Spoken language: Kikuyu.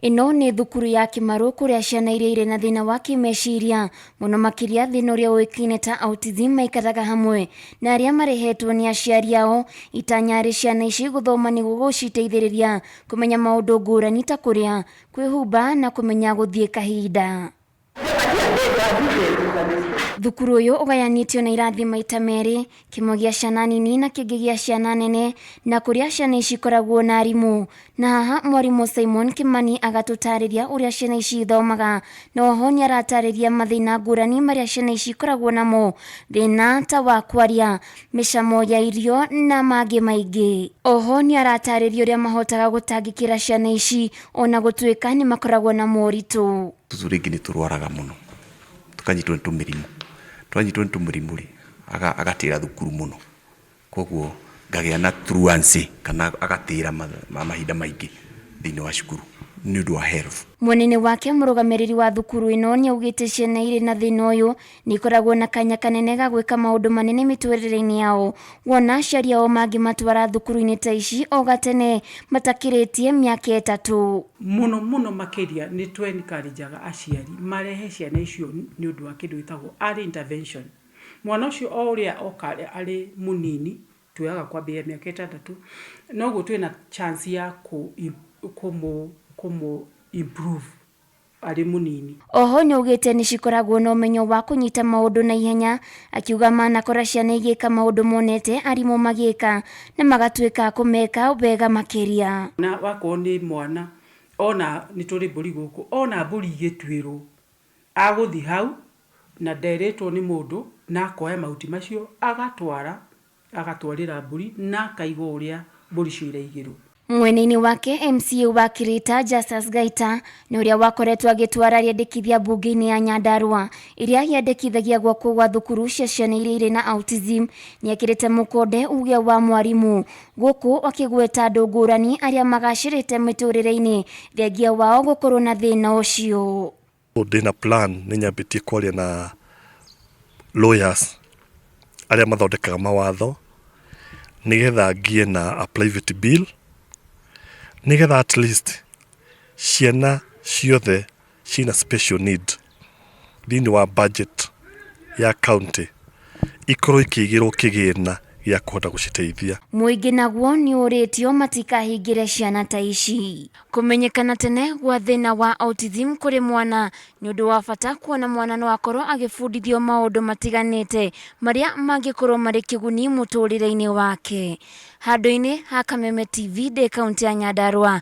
Ĩno nĩ thukuru ya Kĩmarũ kũrĩa ciana iria irĩ na thĩna wa kĩmeciria mũno makĩria thĩna ũrĩa ũĩkaine ta autism maikaraga hamwe na arĩa marehetwo nĩ aciari ao. Itanya harĩ ciana ici gũthoma nĩguo gũciteithĩrĩria kũmenya maũndũ ngũrani ta kũrĩa, kwĩhumba na kũmenya gũthiĩ kahinda. Thukuru ũyũ ũgayanĩtio na irathi maita merĩ, kĩmwe gĩa ciana nini na kĩngĩ gĩa ciana nene, na kũrĩa ciana ici ikoragwo na arimũ. Na haha mwarimũ Simon Kimani agatũtarĩria ũrĩa ciana ici ithomaga, na oho nĩ aratarĩria mathĩna ngũrani marĩa ciana ici ikoragwo namo, thĩna ta wa kwaria, mĩcamo ya irio na mangĩ maingĩ. Oho nĩ aratarĩria ũrĩa mahotaga gũtangĩkĩra ciana ici ona gũtuĩka nĩ makoragwo na moritũ. Tũtũ rĩngĩ nĩ tũrwaraga mũno, tũkanyitwo nĩ tũmĩrimũ, twanyitwo nĩ tũmĩrimũ rĩ, agatĩra thukuru mũno, koguo ngagĩa na truancy kana agatĩra mahinda maingĩ thĩinĩ wa cukuru nĩ ũndũ wa health. Mwena-inĩ wake mũrũgamĩrĩri wa thukuru ĩno nĩ augĩte ciana irĩ na thĩna ũyũ nĩ ikoragwo na kanya kanene ga gwĩka maũndũ manene mĩtũrĩre-inĩ yao wona aciari ao mangĩmatwara thukuru-inĩ ta ici o gatene matakĩrĩtie mĩaka 3. Mũno mũno makĩria nĩ tũ encourage-aga aciari marehe ciana icio nĩ ũndũ wa kĩndũ gĩtagwo early intervention. Mwana ũcio o ũrĩa oka arĩ mũnini, tuoyaga kwambĩrĩria mĩaka 6, noguo twĩna chance ya kũmũ improve arĩ mũnini. Oho nĩaugĩte nĩcikoragwo na ũmenyo wa kũnyita maũndũ na ihenya, akiuga manakora ciana igĩka maũndũ monete arimũ magĩka na magatuĩka kũmeka wega makĩria. Na wakorwo nĩ mwana ona nĩ tũrĩ mbũri gũkũ, ona mbũri igĩtuĩrwo, agũthiĩ hau na nderĩtwo nĩ mũndũ na akoya mahuti macio agatwara, agatwarĩra mbũri na akaigua ũrĩa mbũri icio iraigĩrwo. Mwena-inĩ wake MCA wa Kirita Justus Gaita nĩ ũrĩa wakoretwo agĩtwara rĩendekithia mbunge-inĩ ya Nyandarua ĩrĩa yendekithagia gwakwo gwa thukuru cia ciana iria irĩ na autism nĩekĩrĩte mũkonde uge wa mwarimũ gũkũ akĩgweta andũ ngũrani arĩa magacĩrĩte mĩtũrĩre-inĩ thengia wao gũkorwo na thĩna ũcio. Ndĩna plan nĩ nyambĩtie kwaria na lawyers arĩa mathondekaga mawatho nĩgetha ngie na a private bill nĩgetha at least ciana ciothe ciĩna special need thĩinĩ wa budget ya county ikorwo ikĩigĩrwo kĩgĩna gĩa kũhota gũciteithia. Mũingĩ naguo nĩ ũrĩtio matikahingĩre ciana ta ici. Kũmenyekana tene gwa thĩna wa autism kũrĩ mwana nĩ ũndũ wa bata kuona mwana no akorwo agĩbundithio maũndũ matiganĩte marĩa mangĩkorwo marĩ kĩguni mũtũrĩre-inĩ wake. Handũ-inĩ ha Kameme TV ndĩ kaũntĩ ya Nyandarua.